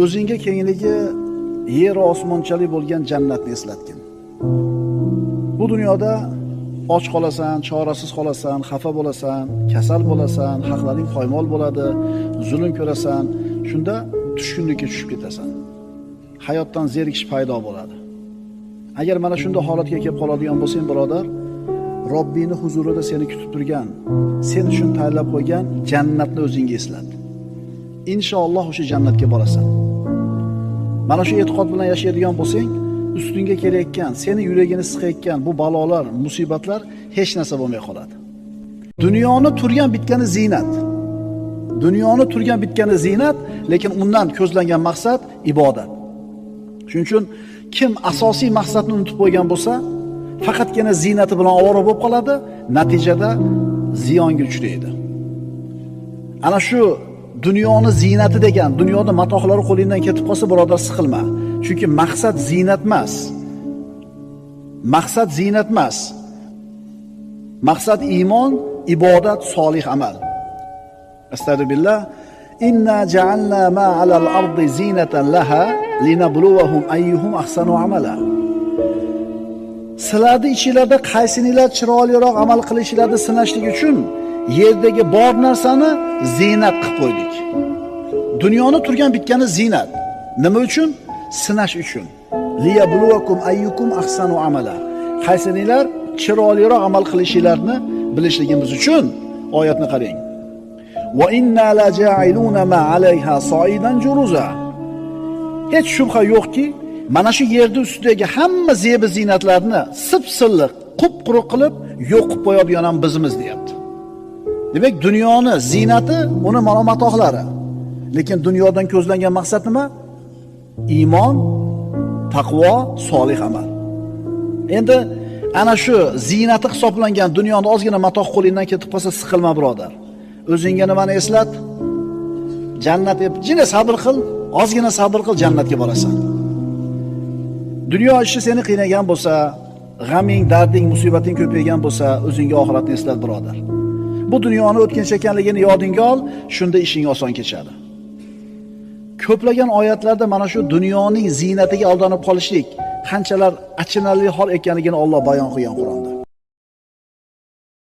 O'zingga kengligi yer va osmonchalik bo'lgan jannatni eslatgin. Bu dunyoda och qolasan, chorasiz qolasan, xafa bo'lasan, kasal bo'lasan, haqlaring poymol bo'ladi, zulm ko'rasan, shunda tushkunlikka tushib ketasan. Hayotdan zerikish paydo bo'ladi. Agar mana shunda holatga kelib qoladigan bo'lsang, birodar, Robbini huzurida seni kutib turgan, sen uchun tayyorlab qo'ygan jannatni o'zingga eslat. Inshaalloh o'sha jannatga borasan. Mana shu e'tiqod bilan yashaydigan bo'lsang, ustingga kelayotgan, seni yuragini siqayotgan bu balolar, musibatlar hech narsa bo'lmay qoladi. Dunyoni turgan bitgani ziynat. Dunyoni turgan bitgani ziynat, lekin undan ko'zlangan maqsad ibodat. Shuning uchun kim asosiy maqsadni unutib qo'ygan bo'lsa, faqatgina ziynati bilan ovora bo'lib qoladi, natijada ziyonga uchraydi. Ana shu dunyoni ziynati degan, dunyoda matohlari qo'lingdan ketib qolsa, birodar, siqilma. Chunki maqsad ziynat emas. Maqsad ziynat emas. Maqsad iymon, ibodat, solih amal. Astagfirullah. Inna ja'alna ma 'alal ardi zinatan laha linabluwahum ayyuhum ahsanu amala. Sizlarning ichingizda qaysininglar chiroyliroq amal qilishinglarni sinashlik uchun yerdagi bor narsani ziynat qilib qo'ydik. Dunyoni turgan bitgani ziynat. Nima uchun? Sinash uchun. Liyabluwakum ayyukum ahsanu amala. Qaysininglar chiroyliroq amal qilishinglarni bilishligimiz uchun. Oyatni qarang. Va inna la ja'iluna ma 'alayha sa'idan juruza. Hech shubha yo'qki, mana shu yerning ustidagi hamma zebi ziynatlarni sip-silliq, qup-quruq qilib yo'q qilib qo'yadigan ham bizmiz, deyapti. Demak, dunyoni ziynati uni matohlari. Lekin dunyodan ko'zlangan maqsad nima? Iymon, taqvo, solih amal. Endi ana shu ziynati hisoblangan dunyoni ozgina matoh qo'lingdan ketib qolsa, siqilma, birodar. O'zingga nimani eslat? Jannat deb jina sabr qil, ozgina sabr qil, jannatga borasan. Dunyo ishi seni qiynagan bo'lsa, g'aming, darding, musibating ko'paygan bo'lsa, o'zingga oxiratni eslat, birodar. Bu dunyoni o'tkinchi ekanligini yodingga ol, shunda ishing oson kechadi. Ko'plagan oyatlarda mana shu dunyoning ziynatiga aldanib qolishlik qanchalar achinarli hol ekanligini Alloh bayon qilgan Qur'onda.